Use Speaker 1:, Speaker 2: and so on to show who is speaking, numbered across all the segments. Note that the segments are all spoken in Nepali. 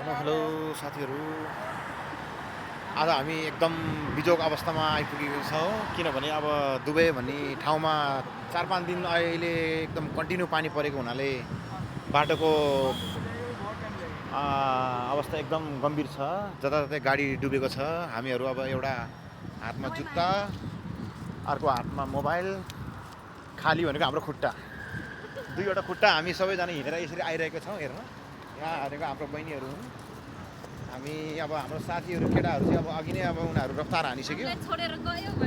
Speaker 1: हेलो साथीहरू। आज हामी एकदम बिजोग अवस्थामा आइपुगेको छौँ किनभने अब दुबई भन्ने ठाउँमा 4-5 दिन अहिले एकदम कन्टिन्यू पानी परेको हुनाले बाटोको अवस्था एकदम गम्भीर छ। जताततै गाडी डुबेको छ। हामीहरू अब एउटा हातमा जुत्ता, अर्को हातमा मोबाइल, खाली भनेको हाम्रो खुट्टा, दुईवटा खुट्टा हामी सबैजना हिँडेर यसरी आइरहेको छौँ। हेर्नु, यहाँ हारेको हाम्रो बहिनीहरू हुन्। हामी अब हाम्रो साथीहरू केटाहरू चाहिँ अब अघि नै अब उनीहरू रफ्तार हानिसक्यो।
Speaker 2: हामीलाई छोडेर गयो
Speaker 1: हाम्रो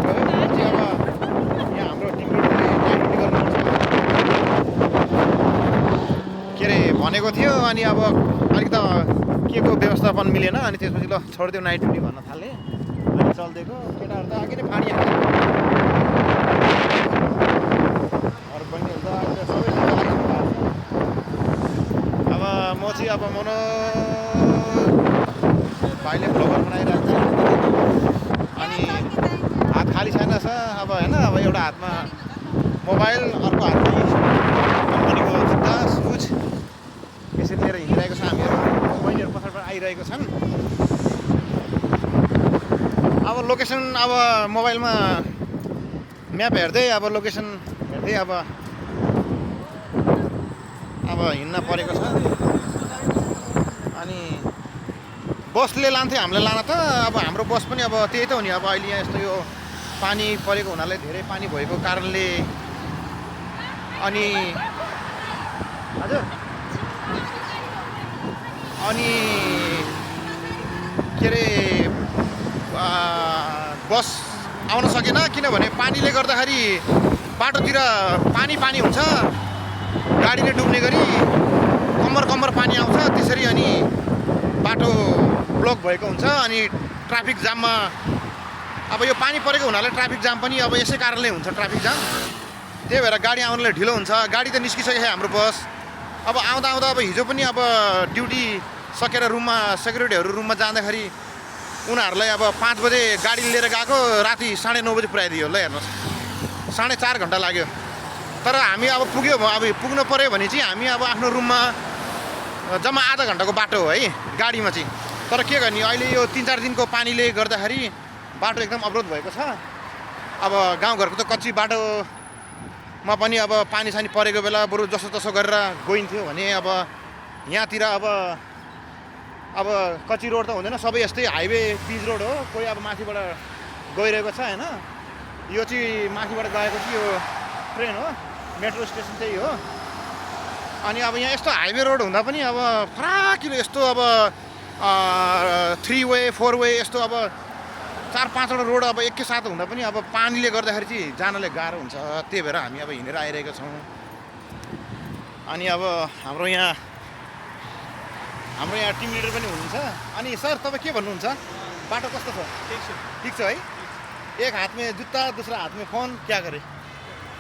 Speaker 1: छोडेर गयो। चाहिँ अब यहाँ हाम्रो टिम लिडरले नाइट ड्युटी गर्नुपर्छ के अरे भनेको थियो। अनि अब अलिक त के को व्यवस्थापन मिलेन। अनि त्यसपछि ल छोडिदियो नाइट ड्युटी भन्न थाले। अनि चल्दिएको केटाहरू त अघि नै फाँडी हाल्यो। अरू बहिनीहरू त अहिले सबै अब म चाहिँ अब मनो भाइले ब्लगर बनाइरहेको छ। अनि हात खाली छैन छ अब होइन। अब एउटा हातमा मोबाइल, अर्को हातमा कम्पनीको जुत्ता, सुज यसरी लिएर हिँडिरहेको छ। हामीहरू बहिनीहरू पछाडिबाट आइरहेको छन्। अब लोकेसन अब मोबाइलमा म्याप हेर्दै अब लोकेसन हेर्दै अब हिँड्न परेको छ। अनि बसले लान्थ्यो हामीलाई लान त। अब हाम्रो बस पनि अब त्यही त हो नि। अब अहिले यहाँ यस्तो यो पानी परेको हुनाले, धेरै पानी भएको कारणले अनि हजुर अनि के अरे बस आउन सकेन किनभने पानीले गर्दाखेरि बाटोतिर पानी हुन्छ। गाडीले डुब्ने गरी कम्मर पानी आउँछ त्यसरी। अनि बाटो ब्लक भएको हुन्छ। अनि ट्राफिक जाममा अब यो पानी परेको हुनाले ट्राफिक जाम पनि अब यसै कारणले हुन्छ। ट्राफिक जाम त्यही भएर गाडी आउनलाई ढिलो हुन्छ। गाडी त निस्किसकेको छ हाम्रो बस। अब आउँदा अब हिजो पनि अब ड्युटी सकेर रुममा सेक्युरिटीहरू रुममा जाँदाखेरि उनीहरूलाई अब 5 बजे गाडी लिएर गएको, राति 9:30 बजे पुऱ्याइदियो। ल हेर्नुहोस्, 4.5 घन्टा लाग्यो। तर हामी अब पुग्यो, अब पुग्नु पऱ्यो भने चाहिँ हामी अब आफ्नो रुममा जम्मा आधा घन्टाको बाटो हो है गाडीमा चाहिँ। तर के गर्ने, अहिले यो 3-4 दिनको पानीले गर्दाखेरि बाटो एकदम अवरोध भएको छ। अब गाउँघरको त कच्ची बाटोमा पनि अब पानी परेको बेला बरु जसो तसो गरेर गइन्थ्यो भने अब यहाँतिर अब कच्ची रोड त हुँदैन, सबै यस्तै हाइवे पिच रोड हो। कोही अब माथिबाट गइरहेको छ होइन। यो चाहिँ माथिबाट गएको चाहिँ यो ट्रेन हो, मेट्रो स्टेसन त्यही हो। अनि अब यहाँ यस्तो हाइवे रोड हुँदा पनि अब फराकिलो यस्तो अब 3 वे 4 वे यस्तो अब 4-5वटा रोड अब एकैसाथ हुँदा पनि अब पानीले गर्दाखेरि चाहिँ जानलाई गाह्रो हुन्छ। त्यही भएर हामी अब हिँडेर आइरहेका छौँ। अनि अब हाम्रो यहाँ टिम लिडर पनि हुनुहुन्छ। अनि सर तपाईँ के भन्नुहुन्छ, बाटो कस्तो छ? ठिक छ है। एक हाथ में जुत्ता, दूसरा हाथ में फोन, क्या करे।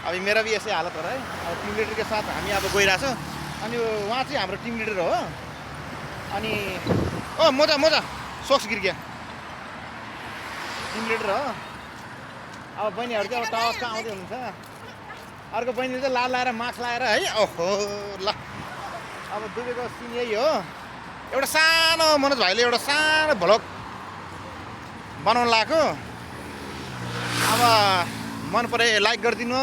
Speaker 1: अब मेरा भी ऐसे हालत हो रहा है। अब टिम लिडर के साथ हामी अब गइरहेको छौँ। अनि उहाँ चाहिँ हाम्रो टिम लिडर हो। अनि मोजा सोक्स गिर गया। टिम लिडर हो। अब बहिनीहरू चाहिँ अब टक्क आउँदै हुनुहुन्छ। अर्को बहिनीहरू चाहिँ लाल लाएर मास्क लाएर है। ओहो ल, अब दुबईको सिन यही हो। एउटा सानो मनोज भाइले एउटा सानो भ्लग बनाउनु लगाएको। अब मन परे लाइक गरिदिनु,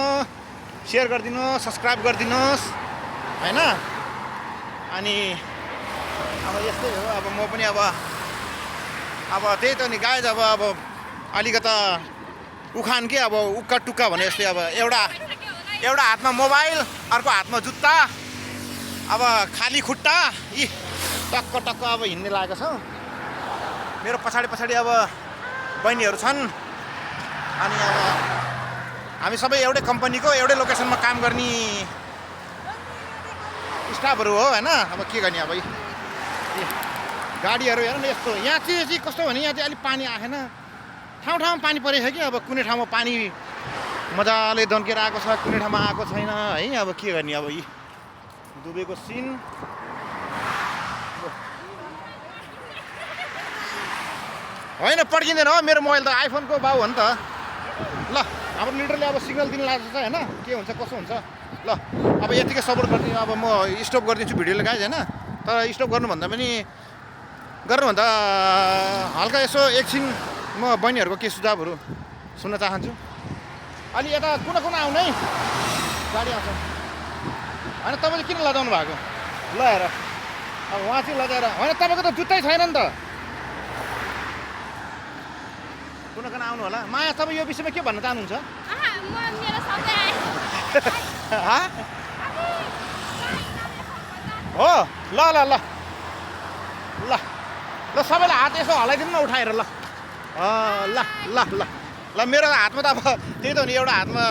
Speaker 1: सेयर गरिदिनु, सब्सक्राइब गरिदिनुहोस् होइन। अनि अब यस्तै हो। अब म पनि अब त्यही त नि गाइज। अब अलिकता उखान के अब उक्का टुक्का भने जस्तै अब एउटा हातमा मोबाइल, अर्को हातमा जुत्ता, अब खाली खुट्टा, यी टक्क अब हिँड्ने लागेको छ। मेरो पछाडि अब बहिनीहरू छन्। अनि अब हामी सबै एउटै कम्पनीको एउटै लोकेसनमा काम गर्ने स्टाफहरू हो होइन। अब के गर्ने, अब गाडीहरू हेर न यस्तो। यहाँ चाहिँ कस्तो भने यहाँ चाहिँ अलिक पानी आएन, ठाउँमा पानी परेको छ कि। अब कुनै ठाउँमा पानी मजाले दन्केर आएको छ, कुनै ठाउँमा आएको छैन है। अब के गर्ने, अब यी दुबईको सिन। होइन पड्किँदैन हो, मेरो मोबाइल त आइफोनको बाउ हो नि त। ल हाम्रो लिडरले अब सिग्नल दिन लाग्छ होइन, के हुन्छ कसो हुन्छ। ल अब यतिकै सपोर्ट गरिदिनु। अब म स्टप गरिदिन्छु भिडियोले गाइज होइन। तर स्टप गर्नुभन्दा हल्का यसो एकछिन म बहिनीहरूको के सुझावहरू सुन्न चाहन्छु। अलि यता कुन आउनु है, गाडी आउँछ। होइन तपाईँले किन लजाउनु भएको? ल हेर अब उहाँ चाहिँ लजाएर होइन, तपाईँको त जुत्तै छैन नि त। कुन आउनु होला। माया, तपाईँ यो विषयमा के भन्न चाहनुहुन्छ? हो ल ल ल ल ल सबैलाई हात यसो हलाइदिनु न उठाएर। ल ल ल ल ल मेरो हातमा त अब त्यही त हो नि, एउटा हातमा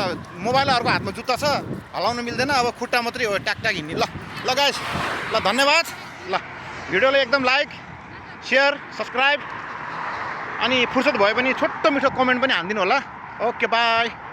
Speaker 1: मोबाइल अर्को हातमा जुत्ता छ, हलाउनु मिल्दैन। अब खुट्टा मात्रै हो ट्याक हिँड्ने। ल ल गाइस, ल धन्यवाद। ल भिडियोलाई एकदम लाइक, सेयर, सब्सक्राइब अनि फुर्सद भए पनि छोटो मिठो कमेन्ट पनि हानिदिनु होला। Okay by.